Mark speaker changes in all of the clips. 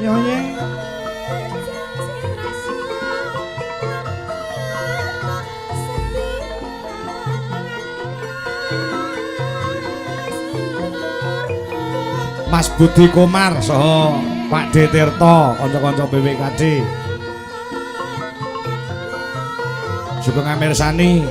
Speaker 1: Yo ye. Mas Budi Komar saha Pak D Tirta kanca-kanca BWKD. Sugeng amirsani.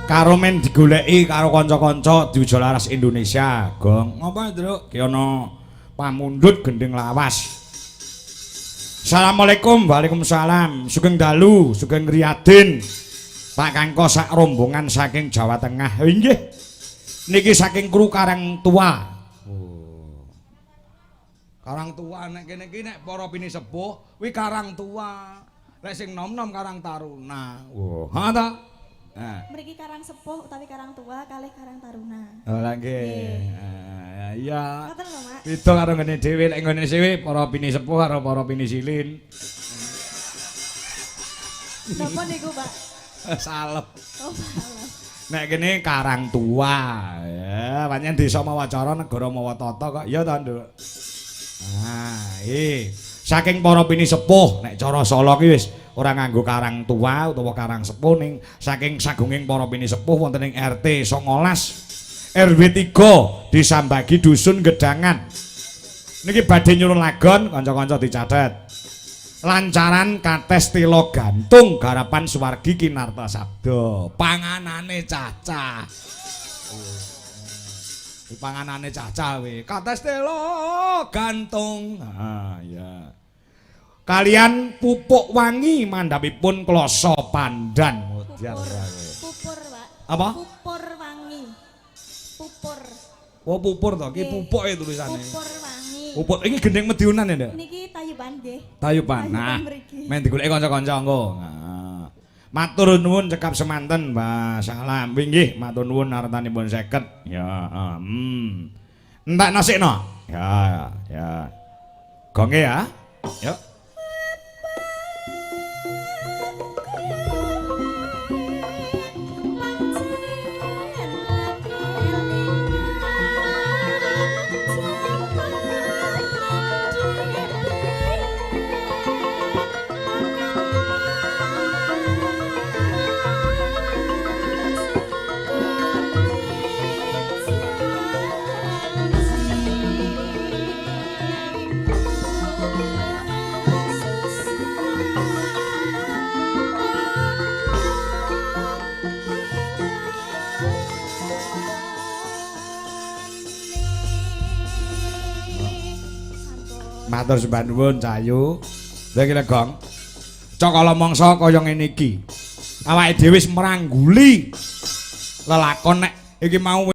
Speaker 1: Karo men digoleki karo kanca-kanca Dwija Laras Indonesia. Gong, ngapa, Ndruk? Ki ana pamundhut gending lawas. Assalamualaikum, waalaikumsalam. Sugeng dalu, sugeng riyadin. Pak Kangko sak rombongan saking Jawa Tengah. Inggih. Niki saking kru Karang Tua. Oh. Karang Tua nek kene iki nek para pinisepuh kuwi Karang Tua. Nek sing nom-nom Karang Taruna. Oh, ha ta? Nah.
Speaker 2: Mriki Karang Sepuh utawi Karang Tua kalih Karang Taruna.
Speaker 1: Oh, lah nggih. Ah, iya.
Speaker 2: Ngoten lho, Mak.
Speaker 1: Beda karo ngene dhewe, lek ngene dhewe para pinisepuh karo para pinisilin.
Speaker 2: Napa niku, Pak?
Speaker 1: Salep.
Speaker 2: Oh, salah.
Speaker 1: Nek kene Karang Tua. Ya, pancen desa mawa cara, negara mawa tata kok. Ya ta, Nduk? Ah, Saking para pinisepuh nek cara Solo ki wis ora nganggo Karang Tua utawa Karang Sepuh, ning saking sagunging para pinisepuh wonten ing RT 19 RW 3 Desa Bagi Dusun Gedangan. Niki badhe nyuwun lagon, kanca-kanca dicatet. Lancaran Kates Telo Gantung garapan Suwargi Kinarta Sabda. Panganane cacah. Oh. Panganane cacah we. Kates Telo Gantung. Ah, iya. Kalian pupuk wangi mandhapipun kloso pandan. Modar
Speaker 2: Pupur.
Speaker 1: kowe.
Speaker 2: Pupur, Pak.
Speaker 1: Apa?
Speaker 2: Pupur wangi. Pupur.
Speaker 1: Oh, pupur to, ki
Speaker 2: Nggih.
Speaker 1: pupuk e tulisane.
Speaker 2: Pupur wangi.
Speaker 1: Pupuk iki gending Madiunan ya, Nduk?
Speaker 2: Niki tayuban nggih.
Speaker 1: Tayuban. Nah,
Speaker 2: mriki.
Speaker 1: Men digoleki kanca-kanca engko. Nah. Matur nuwun cekap semanten, Mbak Salam. Inggih, matur nuwun artanipun 50. Ya, Entak nasikno. Ya, ya. Gonge ya. Yuk. Matur sembah nuwun Cayu. Lha iki lho, Gong. Cakala mangsa kaya ngene iki. Awake dhewe wis mrangguli lelakon nek iki mau.